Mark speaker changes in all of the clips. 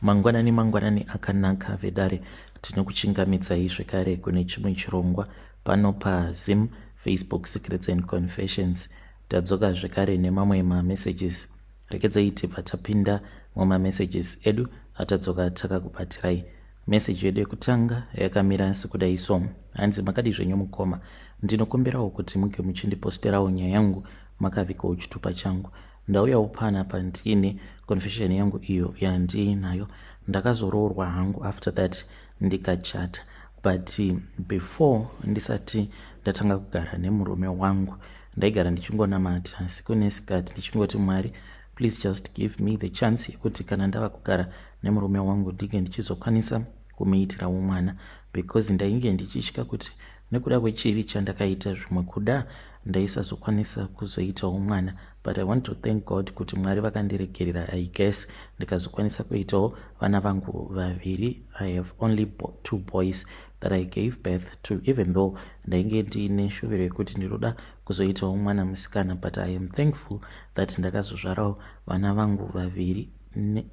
Speaker 1: Mangwanani mangwanani akanaka vedare, tinokuchingamidzai zvekare kune chimwe chirongwa pano paZim Facebook Secrets and Confessions. Tadzoka zvekare nemamwe mamessages. Regedzai tibva tapinda mumamessages edu atadzoka takakubatirai. Message yedu yekutanga yakamira sekudai so. Hanzi makadii zvenyu mukoma. Ndinokumbirawo kuti muge muchindiposterawo nyaya yangu makavikawo chitupa changu. Ndauyawo panapa ndiine confession yangu iyo yandiinayo. Ndakazoroorwa hangu after that ndikachata but before ndisati ndatanga kugara nemurume wangu ndaigara ndichingonamata siku nesikati ndichingoti Mwari please just give me the chance yekuti kana ndava kugara nemurume wangu ndinge ndichizokwanisa kumuitirawo mwana because ndainge ndichitya kuti nekuda kwechivi chandakaita zvimwe kuda ndaisazokwanisa kuzoitawo mwana. But I want to thank God kuti Mwari vakandiregerera, I guess, ndikazokwanisa kuitawo vana vangu vaviri. I have only two boys that I gave birth to, even though ndainge ndiine shuviro yekuti ndinoda kuzoitawo mwana musikana, but I am thankful that ndakazozvarawo vana vangu vaviri.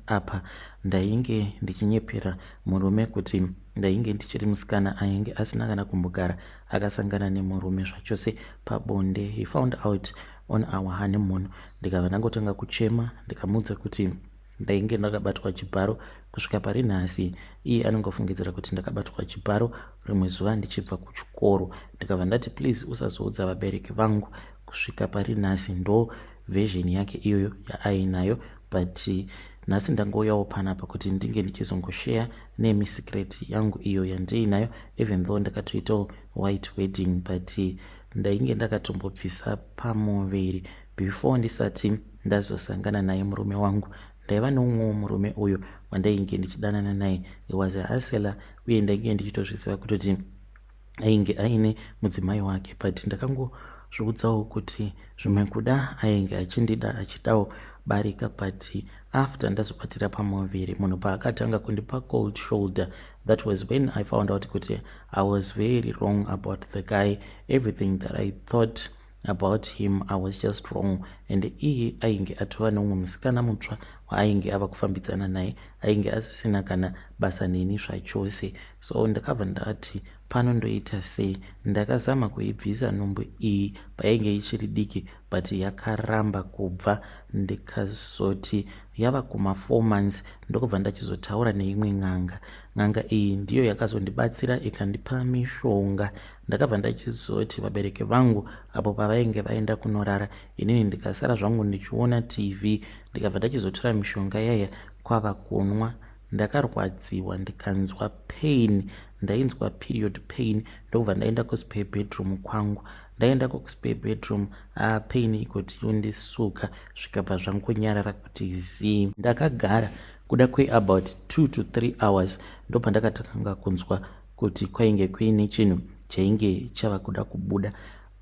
Speaker 1: Apa ndainge ndichinyepera murume kuti ndainge ndichiri musikana ainge asina kana kumbogara akasangana nemurume zvachose pabonde. He found out on our honeymoon, ndikabva ndangotanga kuchema, ndikamuudza kuti ndainge ndakabatwa chibharo. Kusvika pari nhasi iye anongofungidzira kuti ndakabatwa chibharo rimwe zuva ndichibva kuchikoro. Ndikabva ndati, "Please usazoudza vabereki vangu." Kusvika pari nhasi ndo version yake iyoyo yaainayo, but nhasi ndangouyawo panapa kuti ndinge ndichizongosheya nemi secret yangu iyo yandiinayo. Even though ndakatoitawo white wedding, but ndainge ndakatombobvisa pamuviri before ndisati ndazosangana naye murume wangu. Ndaiva neumwewo murume uyo wandainge ndichidanana naye. He was a hustler, uye ndainge ndichitozviziva kutoti ainge aine mudzimai wake, but ndakangozviudzawo kuti zvimwe kuda ainge achindida, achidawo barika. But after ndazobatira pamuviri, munhu paakatanga kundipa cold shoulder, that was when I found out kuti I was very wrong about the guy. Everything that I thought about him, I was just wrong. And iye ainge atova neumwe musikana mutsva waainge ava kufambidzana naye, ainge asisina kana basa neni zvachose. So ndakabva ndati, pano ndoita sei? Ndakazama kuibvisa nhumbu iyi painge ichiri diki, but yakaramba kubva. Ndikazoti yava kuma4 months, ndokubva ndachizotaura neimwe n'anga. N'anga iyi ndiyo yakazondibatsira, ikandipa mishonga. Ndakabva ndachizoti vabereki vangu apo pavainge vaenda kunorara, inini ndikasara zvangu ndichiona TV. Ndikabva ndachizotora mishonga yaya kwava kunwa. Ndakarwadziwa, ndikanzwa pain, ndainzwa period pain. Ndokubva ndaenda kuspare bedroom kwangu. Ndaenda kuspare bedroom, a pain ikoti yondisuka, zvikabva zvangonyarara kuti zii. Ndakagara kuda kweabout 2 to 3 hours, ndopandakatanga kunzwa kuti kwainge kuine chinhu chainge chava kuda kubuda.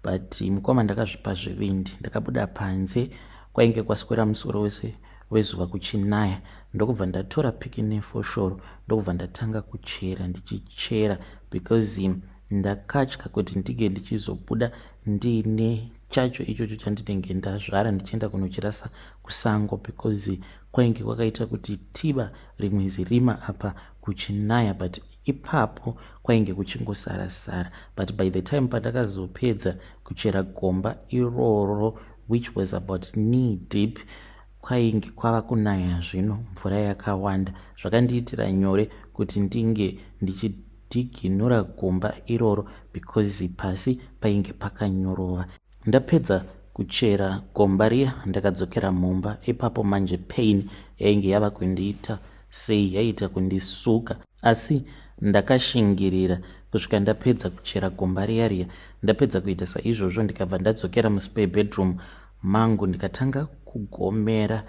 Speaker 1: But mukoma, ndakazvipa zvivindi, ndakabuda panze. Kwainge kwaswera musoro wese wezuva kuchinaya. Ndokubva ndatora piki nefoshoro, ndokubva ndatanga kuchera, ndichichera because ndakatya kuti ndinge ndichizobuda ndiine chacho ichocho chandinenge ndazvara, ndichienda kunochirasa kusango, because kwainge kwakaita kuti tiba rimwe zirima, apa kuchinaya, but ipapo kwainge kuchingosara-sara. But by the time pandakazopedza kuchera gomba iroro, which was about knee deep, kwainge kwava kunaya zvino, mvura yakawanda. Zvakandiitira nyore kuti ndinge ndichidhiginura gomba iroro because pasi painge pakanyorova. Ndapedza kuchera gomba riya, ndakadzokera mumba. Ipapo manje pain yainge yava kundiita sei, yaiita kundisuka, asi ndakashingirira kusvika ndapedza kuchera gomba riya riya. Ndapedza kuita saizvozvo, ndikabva ndadzokera muspare bedroom mangu, ndikatanga kugomera,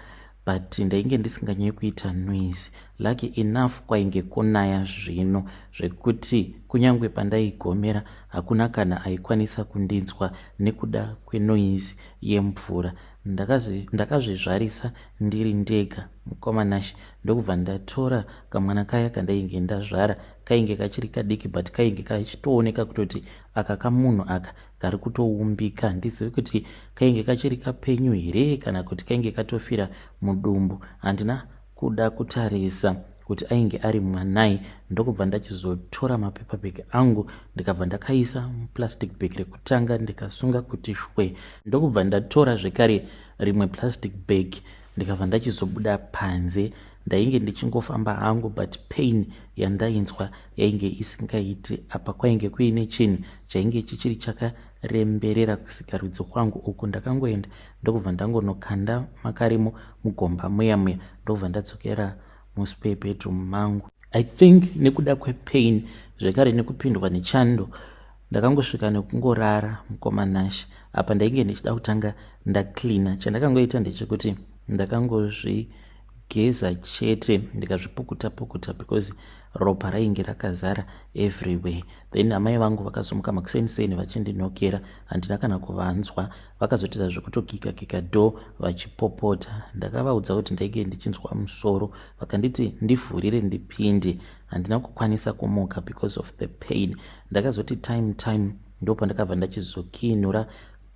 Speaker 1: but ndainge ndisinganyanyi kuita noise. Lucky enough kwainge kunaya zvino, zvekuti kunyange pandaigomera hakuna kana aikwanisa kundinzwa nekuda kwenoise yemvura. Ndakazvizvarisa ndiri ndega, mukoma Nash. Ndokubva ndatora kamwana kaya kandainge ndazvara. Kainge kachiri kadiki, but kainge kachitooneka kutoti aka kamunhu aka kari kutoumbika. Handizivi kuti kainge kachiri kapenyu here kana kuti kainge katofira mudumbu, handina kuda kutarisa. kuti ainge ari mwanai. Ndokubva ndachizotora mapaper bag angu, ndikabva ndakaisa muplastic bag rekutanga, ndikasunga kuti shwe. Ndokubva ndatora zvekare rimwe plastic bag, ndikabva ndachizobuda panze. Ndainge ndichingofamba hangu, but pain yandainzwa yainge isingaiti. Apa kwainge kuine chinhu chainge chichiri chakaremberera kusikarudzi kwangu uku. Ndakangoenda, ndokubva ndangonokanda makarimo mugomba muya muya, ndokubva ndadzokera muspare bedroom mangu. I think nekuda kwepain zvekare nekupindwa nechando, ndakangosvika nekungorara, mukoma Nashe. Apa ndainge ndichida kutanga ndacleana. Chandakangoita ndechekuti ndakangozvigeza chete, ndikazvipukuta pukuta because ropa rainge rakazara everywhere. Then amai vangu vakazomuka makuseniseni vachindinokera. Handina kana kuvanzwa. Vakazotiza zvekutokika kika door vachipopota. Ndakavaudza kuti ndainge ndichinzwa musoro. Vakanditi ndivhurire ndipinde. Handina kukwanisa kumuka because of the pain. Ndakazoti time time ndopandakabva ndachizokinura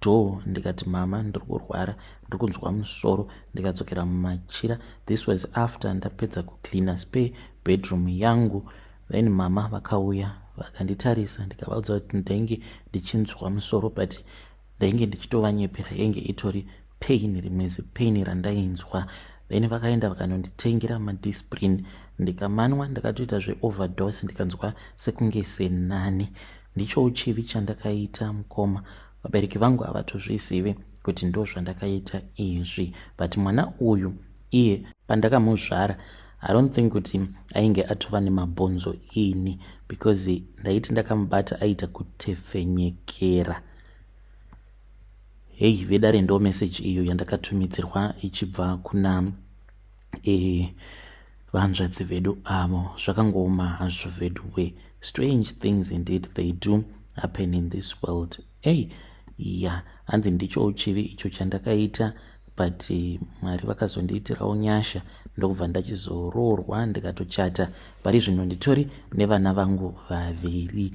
Speaker 1: door, ndikati, "Mama, ndiri kurwara, ndiri kunzwa musoro." Ndikadzokera mumachira. This was after ndapedza kucleana spare bedroom yangu. Then mama vakauya vakanditarisa. Ndikavaudza kuti ndainge ndichinzwa musoro, but ndainge ndichitovanyepera, yainge itori pain, rimwe zipain randainzwa. Then vakaenda vakanonditengera maDisprin, ndikamanwa. Ndakatoita zveoverdose, ndikanzwa sekunge senani. Ndichowo chivi chandakaita, mukoma. Vabereki vangu havatozvizivi kuti ndo zvandakaita izvi, but mwana uyu iye pandakamuzvara, I don't think kuti ainge atova nemabhonzo ini, because ndaiti ndakamubata aita kutefenyekera. Hei vedare, ndo meseji iyo yandakatumidzirwa ichibva kuna vanzvadzi vedu avo. Zvakangooma hazvo vedu we. Strange things indeed, they do happen in this world. Ei ya, hanzi ndicho chivi icho chandakaita, but Mwari vakazondiitirawo nyasha, ndokubva ndachizoroorwa, ndikatochata. Pari zvino nditori nevana vangu vaviri.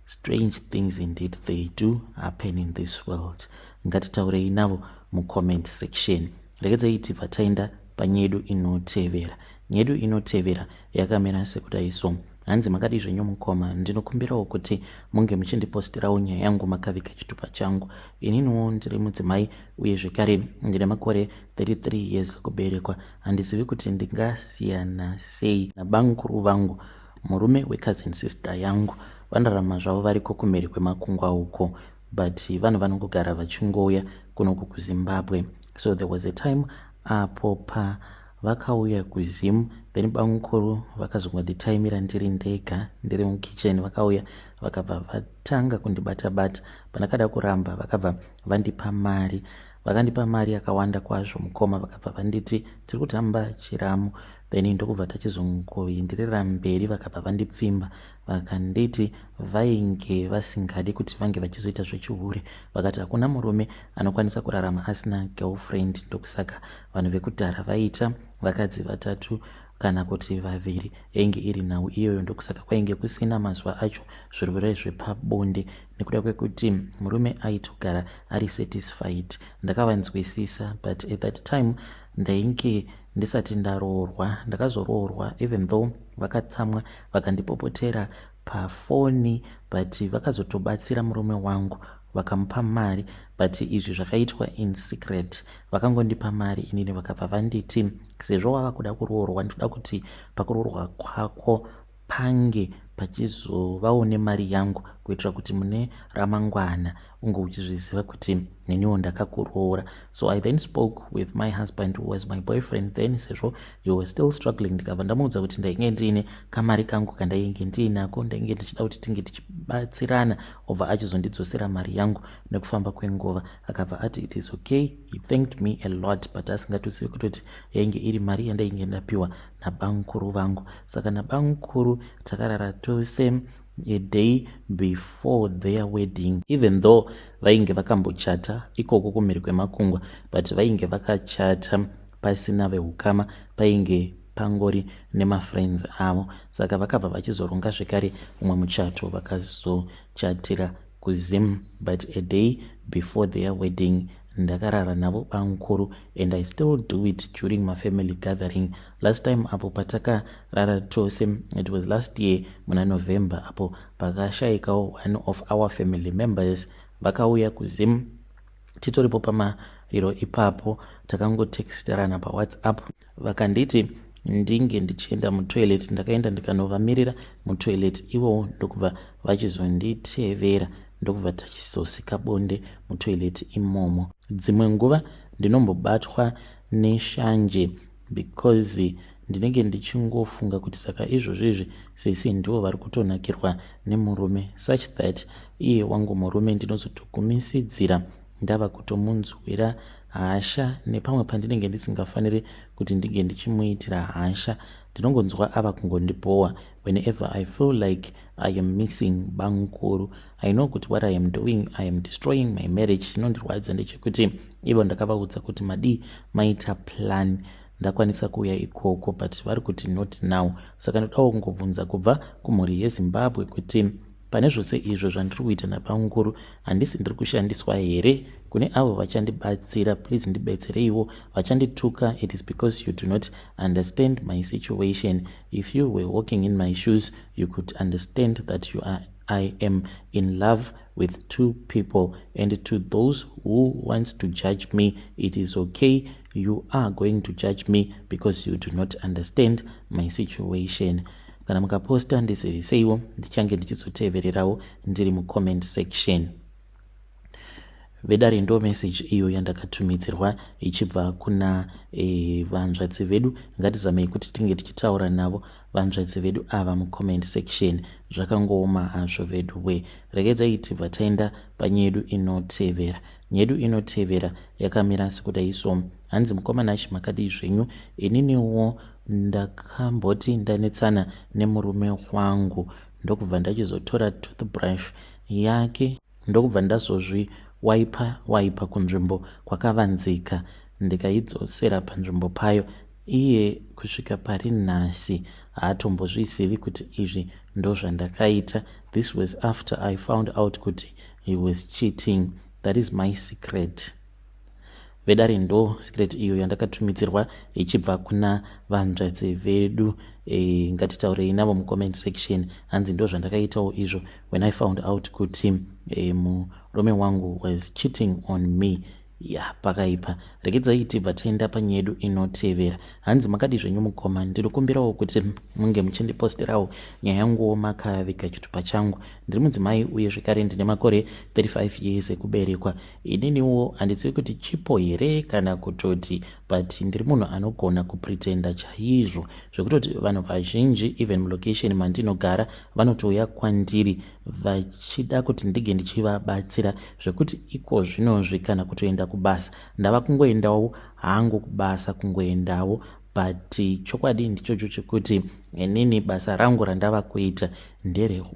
Speaker 1: Strange things indeed, they do happen in this world. Ngatitaurei navo mucomment section. Regedzai tibva taenda panyedu inotevera. Nyedu inotevera yakamira sekudai so. Hanzi, "Makadi zvenyu mukoma? Ndinokumbirawo kuti munge muchindipostirawo nyaya yangu makavika chitupa changu. Ininiwo ndiri mudzimai uye zvekare ndine makore 33 years kuberekwa. Handizivi kuti ndingasiyana sei nabamukuru vangu, murume wecousin sister yangu. Vanorarama zvavo variko kumhiri kwemakungwa uko, but vanhu vanongogara vachingouya kunoku kuZimbabwe. So there was a time apo pa vakauya kuZim, then bamukuru vakazongonditaimira ndiri ndega, ndiri mukitchen. Vakauya vakabva vatanga kundibata-bata. Pandakada kuramba, vakabva vandipa mari. Vakandipa mari yakawanda kwazvo, mukoma. Vakabva vanditi tiri kutamba chiramu, then ndokubva tachizongoenderera mberi. Vakabva vandipfimba, vakanditi vainge vasingadi kuti vange vachizoita zvechihure. Vakati hakuna murume anokwanisa kurarama asina girlfriend, ndokusaka vanhu vekudhara vaita vakadzi vatatu kana kuti vaviri. Yainge iri nhau iyoyo, ndokusaka kwainge kusina mazuva acho zvirwere zvepabonde, nekuda kwekuti murume aitogara ari satisfied. Ndakavanzwisisa, but at that time ndainge ndisati ndaroorwa. Ndakazoroorwa, even though vakatsamwa vakandipopotera pafoni, but vakazotobatsira murume wangu, vakamupa mari, but izvi zvakaitwa in secret. Vakangondipa mari inini, vakabva vanditi sezvo wava kuda kuroorwa, ndinoda kuti pakuroorwa kwako pange pachizovawo nemari yangu, kuitira kuti mune ramangwana unge uchizviziva kuti neniwo ndakakuroora. So I then spoke with my husband, who was my boyfriend then, sezvo he was still struggling. Ndikabva ndamuudza kuti ndainge ndiine kamari kangu kandainge ndiinako, ndainge ndichida kuti tinge tichibatsirana, obva achizondidzosera mari yangu nekufamba kwenguva. Akabva ati it is okay. He thanked me a lot, but asingatozivi kutoti yainge iri mari yandainge ndapiwa nabamukuru vangu. Saka nabamukuru takarara tose a day before their wedding, even though vainge vakambochata ikoko kumhiri kwemakungwa, but vainge vakachata pasina veukama, painge pangori nemafriends avo. Saka vakabva vachizoronga zvekare umwe muchato, vakazochatira kuZim, but a day before their wedding. Ndakarara navo bamukuru and I still do it during my family gathering. Last time apo patakarara tose, it was last year muna November, apo pakashaikawo one of our family members. Vakauya kuZim, titoripo pamariro ipapo. Takangotexterana paWhatsApp, vakanditi ndinge ndichienda mutoilet. Ndakaenda ndikanovamirira mutoilet ivowo, ndokubva vachizonditevera, ndokubva tachizosika bonde mutoilet imomo. Dzimwe nguva ndinombobatwa neshanje because ndinenge ndichingofunga kuti saka izvozvo izvi sesi ndivo vari kutonakirwa nemurume, such that iye wangu murume ndinozotogumisidzira ndava kutomunzwira hasha nepamwe pandinenge ndisingafaniri kuti ndinge ndichimuitira hasha. Ndinongonzwa ava kungondibhowa whenever I feel like I am missing bamukuru. I know kuti what I am doing, I am destroying my marriage. Chinondirwadza ndechekuti ivo ndakavaudza kuti madii maita plan ndakwanisa kuuya ikoko, but vari kuti not now. Saka ndodawo kungobvunza kubva kumhuri yeZimbabwe kuti pane zvose izvo zvandiri kuita nabamukuru, handisi ndiri kushandiswa here? Kune avo vachandibatsira, please ndibetsereiwo. Vachandituka, it is because you do not understand my situation. If you were walking in my shoes, you could understand that you are I am in love with two people. And to those who wants to judge me, it is okay. You are going to judge me because you do not understand my situation. Kana mukaposta, ndiziviseiwo, ndichange ndichizotevererawo ndiri mucomment section. Vedare, ndo message iyo yandakatumidzirwa ichibva kuna vanzvadzi vedu. Ngatizamei kuti tinge tichitaura navo vanzvadzi vedu ava mucomment section. Zvakangooma hazvo vedu we. Regedzai tibva taenda panyaya yedu inotevera. Nyaya yedu inotevera yakamira sekudai so. Hanzi, "Mukoma Nashi, makadii zvenyu? Ininiwo ndakamboti ndanetsana nemurume wangu, ndokubva ndachizotora toothbrush yake, ndokubva ndazozviwaipa waipa kunzvimbo kwakavanzika, ndikaidzosera panzvimbo payo. Iye kusvika pari nhasi haatombozvizivi kuti izvi ndo zvandakaita. This was after I found out kuti he was cheating. That is my secret." Vedare, ndo secret iyo yandakatumidzirwa ichibva kuna vanzvadzi vedu. Ngatitaurei navo mucomment section. Hanzi ndo zvandakaitawo izvo when I found out kuti murume wangu was cheating on me. Ya, pakaipa. Regedzai tibva taenda panyaya yedu inotevera. Hanzi, "Makadi zvenyu mukoma? Ndinokumbirawo kuti munge muchindiposterawo nyaya yanguwo makaviga chitupa changu. Ndiri mudzimai uye zvekare ndine makore 35 years ekuberekwa. Ininiwo handizivi kuti chipo here kana kutoti, but ndiri munhu anogona kupretenda chaizvo, zvekutoti vanhu vazhinji, even mulocation mandinogara, vanotouya kwandiri vachida kuti ndige ndichivabatsira, zvekuti iko zvinozvi kana kutoenda kubasa ndava kungoendawo hangu kubasa, kungoendawo. But chokwadi ndichocho chekuti inini basa rangu randava kuita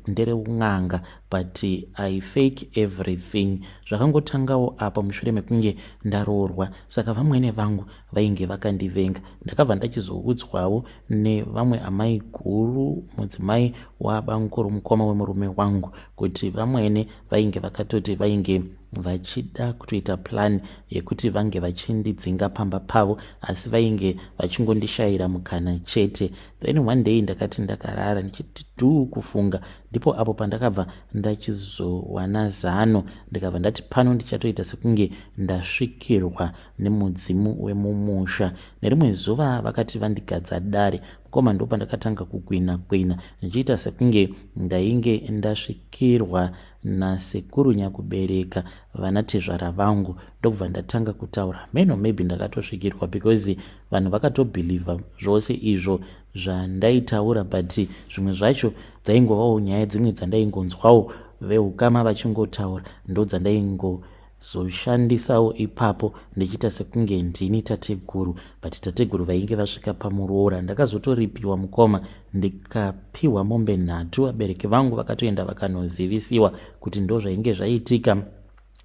Speaker 1: ndereun'anga, but I fake everything. Zvakangotangawo apa mushure mekunge ndaroorwa. Saka vamwene vangu vainge vakandivenga. Ndakabva ndachizoudzwawo nevamwe amai guru, mudzimai wabamukuru, mukoma wemurume wangu, kuti vamwene vainge vakatoti vainge vachida kutoita plan yekuti vange vachindidzinga pamba pavo, asi vainge vachingondishayira mukana chete. Then one day ndakati ndakarara ndichiti dhuu kufunga, ndipo apo pandakabva ndachizowana zano. Ndikabva ndati pano ndichatoita sekunge ndasvikirwa nemudzimu wemumusha. Nerimwe zuva vakati vandigadza dare, mukoma, ndo pandakatanga kugwina gwina ndichiita sekunge ndainge ndasvikirwa nasekuru nyakubereka vana tezvara vangu. Ndokubva ndatanga kutaura meno. Maybe ndakatosvikirwa because vanhu vakatobhilivha zvose izvo zvandaitaura, but zvimwe zvacho dzaingovawo nyaya dzimwe dzandaingonzwawo veukama vachingotaura, ndo dzandaingozoshandisawo ipapo ndichiita sekunge ndini tateguru, but tateguru vainge vasvika pamuroora. Ndakazotoripiwa, mukoma, ndikapiwa mombe 3. Vabereki vangu vakatoenda vakanozivisiwa kuti ndo zvainge zvaitika.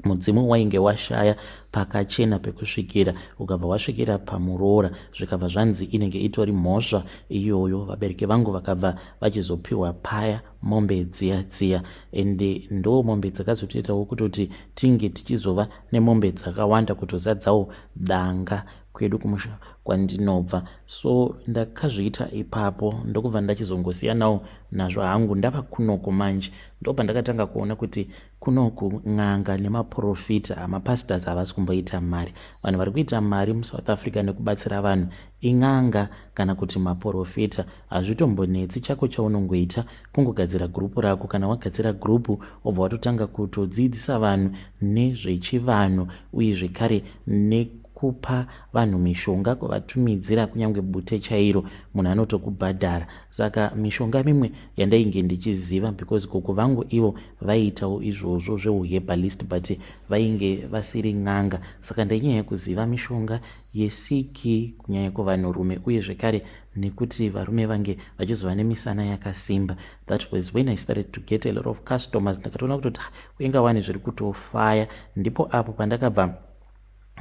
Speaker 1: Mudzimu wainge washaya pakachena pekusvikira, ukabva wasvikira pamuroora, zvikabva zvanzi inenge itori mhosva iyoyo. Vabereki vangu vakabva vachizopiwa paya mombe dziya dziya, ende ndo mombe dzakazotoitawo kutoti tinge tichizova nemombe dzakawanda kutozadzawo danga kwedu kumusha kwandinobva. So ndakazviita ipapo, ndokubva ndachizongosiyanawo nazvo hangu. Ndava kunoko manje, ndopandakatanga kuona kuti kunoku n'anga nemaprofita, mapastors, havasi kumboita mari. Vanhu vari kuita mari muSouth Africa nekubatsira vanhu in'anga kana kuti maprofita. Hazvitombonetsi, chako chaunongoita kungogadzira gurupu rako. Kana wagadzira gurupu, wobva watotanga kutodzidzisa vanhu nezvechivanhu, uye zvekare nekupa vanhu mishonga, kuvatumidzira kunyange bute chairo, munhu anotokubhadhara. Saka mishonga mimwe yandainge ndichiziva, because gogo vangu ivo vaiitawo izvozvo zveuherbalist, but vainge vasiri n'anga, saka ndainyanya kuziva mishonga yesiki, kunyanya kuvanhurume, uye zvekare nekuti varume vange vachizova nemisana yakasimba. That was when I started to get a lot of customers. Ndakatoona kutoti kuinga wani zviri kutofaya. Ndipo apo pandakabva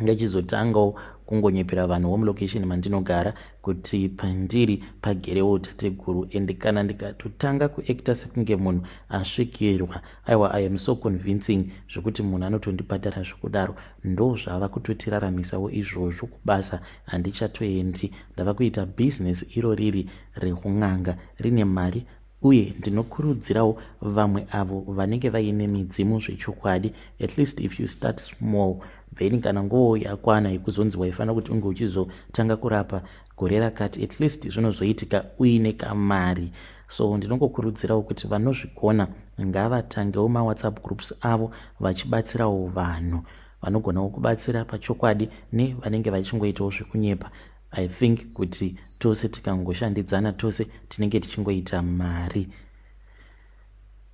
Speaker 1: ndachizotangawo kungonyepera vanhu vomulocation mandinogara kuti pandiri pagerewo tateguru, and kana ndikatotanga kuacta sekunge munhu asvikirwa, aiwa, I am so convincing zvekuti munhu anotondibhadhara zvekudaro. Ndo zvava kutotiraramisawo izvozvo. Kubasa handichatoendi, ndava kuita bhizinesi iro riri reun'anga, rine mari. Uye ndinokurudzirawo vamwe avo vanenge vaine midzimu zvechokwadi, at least if you start small, then kana nguo yakwana yekuzonzi waifanira kuti unge uchizotanga kurapa gore rakati, at least zvinozoitika uine kamari. So ndinongokurudzirawo kuti vanozvigona ngavatangewo maWhatsApp groups avo, vachibatsirawo vanhu vanogonawo kubatsira pachokwadi nevanenge vachingoitawo zvekunyepa. I think kuti tose tikangoshandidzana, tose tinenge tichingoita mari.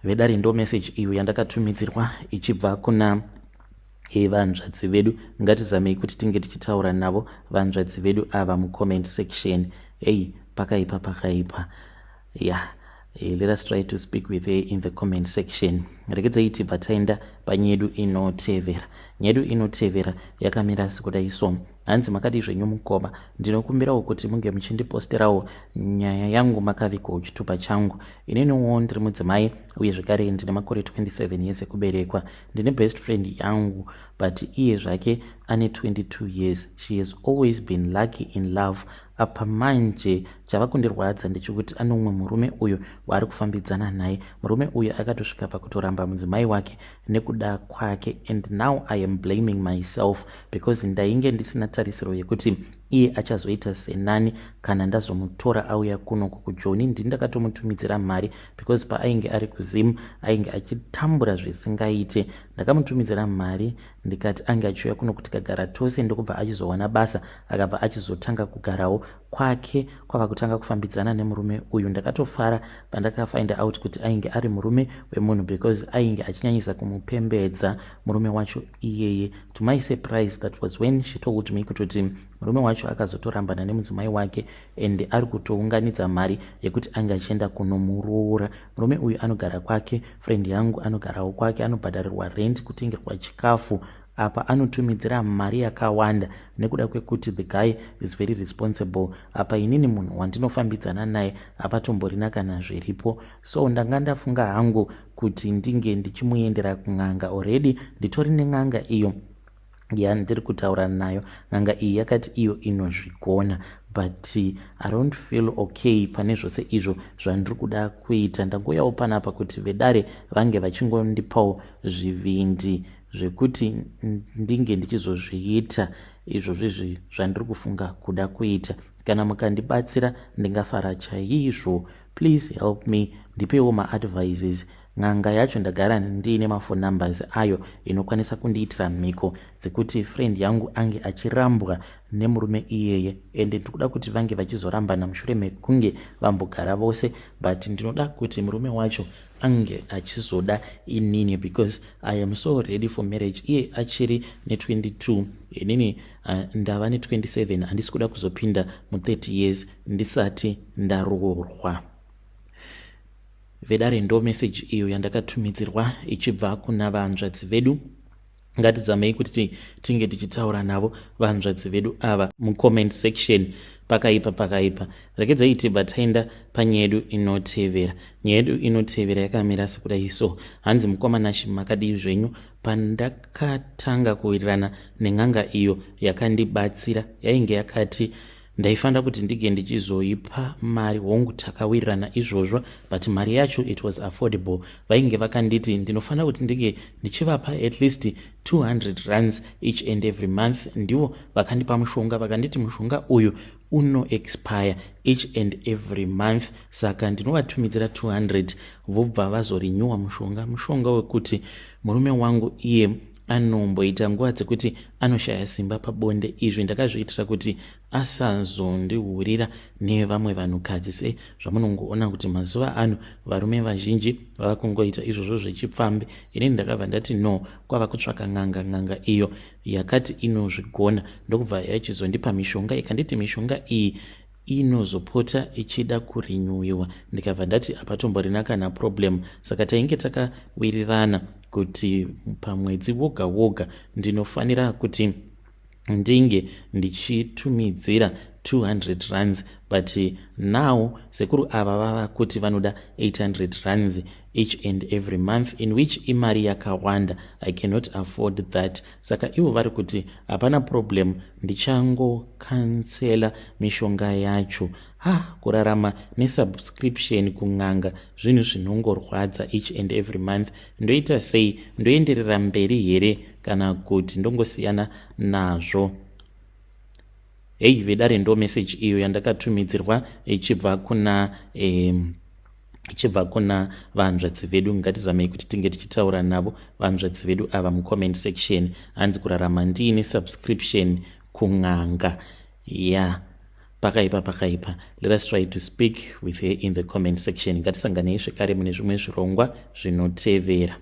Speaker 1: Vedare, ndo message iyo yandakatumidzirwa ichibva kuna vanzvadzi vedu. Ngatizamei kuti tinge tichitaura navo vanzvadzi vedu ava mucomment section. Ei, pakaipa, pakaipa. Yeah, let us try to speak with her in the comment section. Regedzai tibva taenda panyedu inotevera. Nyedu inotevera yakamira sekudai so. Hanzi, "Makadi zvenyu mukoma? Ndinokumbirawo kuti munge muchindiposterawo nyaya yangu makavigwawo chitupa changu. Ininiwo ndiri mudzimai, uye zvekare ndine makore 27 years ekuberekwa. Ndine best friend yangu, but iye zvake ane 22 years. She has always been lucky in love. Apa manje chava kundirwadza ndechekuti ane umwe murume uyo waari kufambidzana naye. Murume uyu akatosvika pakutoramba mudzimai wake nekuda kwake, and now I am blaming myself because ndainge ndisina tarisiro yekuti iye achazoita senani kana ndazomutora auya kuno kuJoni. Ndini ndakatomutumidzira mari because paainge ari kuZim ainge achitambura zvisingaite. Ndakamutumidzira mari ndikati ange achiuya kuno kuti kagara tose, ndokubva achizowana basa, akabva achizotanga kugarawo kwake, kwava kutanga kufambidzana nemurume uyu. Ndakatofara pandakafind out kuti ainge ari murume wemunhu because ainge achinyanyisa kumupembedza murume wacho iyeye. To my surprise, that was when she told me kutoti murume wacho akazotorambana nemudzimai wake and ari kutounganidza mari yekuti ange achienda kunomuroora. Murume uyu anogara kwake, friend yangu anogarawo kwake, anobhadharirwa rent, kutengerwa chikafu. Apa anotumidzira mari yakawanda nekuda kwekuti the guy is very responsible. Apa inini munhu wandinofambidzana naye hapatomborina kana zviripo. So ndanga ndafunga hangu kuti ndinge ndichimuendera kun'anga. Already nditori nen'anga iyo yandiri kutaura nayo. N'anga iyi yakati iyo inozvigona, but I don't feel okay pane zvose izvo zvandiri kuda kuita. Ndangoyawo panapa kuti vedare vange vachingondipawo zvivindi zvekuti ndinge ndichizozviita izvozvo izvi zvandiri kufunga kuda kuita. Kana mukandibatsira ndingafara chaizvo. Please help me, ndipewo maadvices. N'anga yacho ndagara ndiine maphone numbers ayo, inokwanisa kundiitira mhiko dzekuti friend yangu ange achirambwa nemurume iyeye, ende ndiri kuda kuti vange vachizorambana mushure mekunge vambogara vose, but ndinoda kuti murume wacho ange achizoda inini because I am so ready for marriage. Iye achiri ne22, inini ndava ne27. Handisi kuda kuzopinda mu30 years ndisati ndaroorwa." Vedare, ndo meseji iyo yandakatumidzirwa ichibva kuna vanzvadzi vedu. Ngatizamei kuti tinge tichitaura navo vanzvadzi vedu ava mucomment section. Pakaipa, pakaipa. Regedzai tibva taenda panyaya yedu inotevera. Nyaya yedu inotevera yakamira sekudai so. Hanzi, "Mukoma Nashi, makadii zvenyu? Pandakatanga kuwirirana nen'anga iyo yakandibatsira, yainge yakati ndaifanira kuti ndinge ndichizoipa mari. Hongu, takawirirana izvozvo, but mari yacho, it was affordable. Vainge vakanditi ndinofanira kuti ndinge ndichivapa at least 200 rands each and every month. Ndivo vakandipa mushonga, vakanditi mushonga uyu unoexpire each and every month, saka ndinovatumidzira 200, vobva vazorenewa mushonga. Mushonga wekuti murume wangu iye anomboita nguva dzekuti anoshaya simba pabonde. Izvi ndakazviitira kuti asazondihurira nevamwe vanhukadzi, sezvamunongoona kuti mazuva ano varume vazhinji vava kungoita izvozvo zvechipfambi. Inini ndakabva ndati no, kwava kutsvaka n'anga. N'anga iyo yakati inozvigona, ndokubva yachizondipa mishonga, ikanditi mishonga iyi inozopota ichida kurenewiwa. Ndikabva ndati hapatomborina kana problem. Saka tainge takawirirana kuti pamwedzi woga woga ndinofanira kuti ndinge ndichitumidzira 200 rands, but now sekuru ava vava kuti vanoda 800 rands each and every month, in which imari yakawanda. I cannot afford that. Saka ivo vari kuti hapana problem, ndichangocancela mishonga yacho. Ha, kurarama nesubscription kun'anga zvinhu zvinongorwadza each and every month. Ndoita sei? Ndoenderera mberi here kana kuti ndongosiyana nazvo?" Hei vedare, ndo message iyo yandakatumidzirwa ichibva kuna vanzvadzi vedu. Ngatizamei kuti tinge tichitaura navo vanzvadzi vedu ava mucomment section. Hanzi kurarama ndiine subscription kun'anga ya, yeah. Pakaipa, pakaipa. Let us try to speak with her in the comment section. Ngatisanganei zvekare mune zvimwe zvirongwa zvinotevera.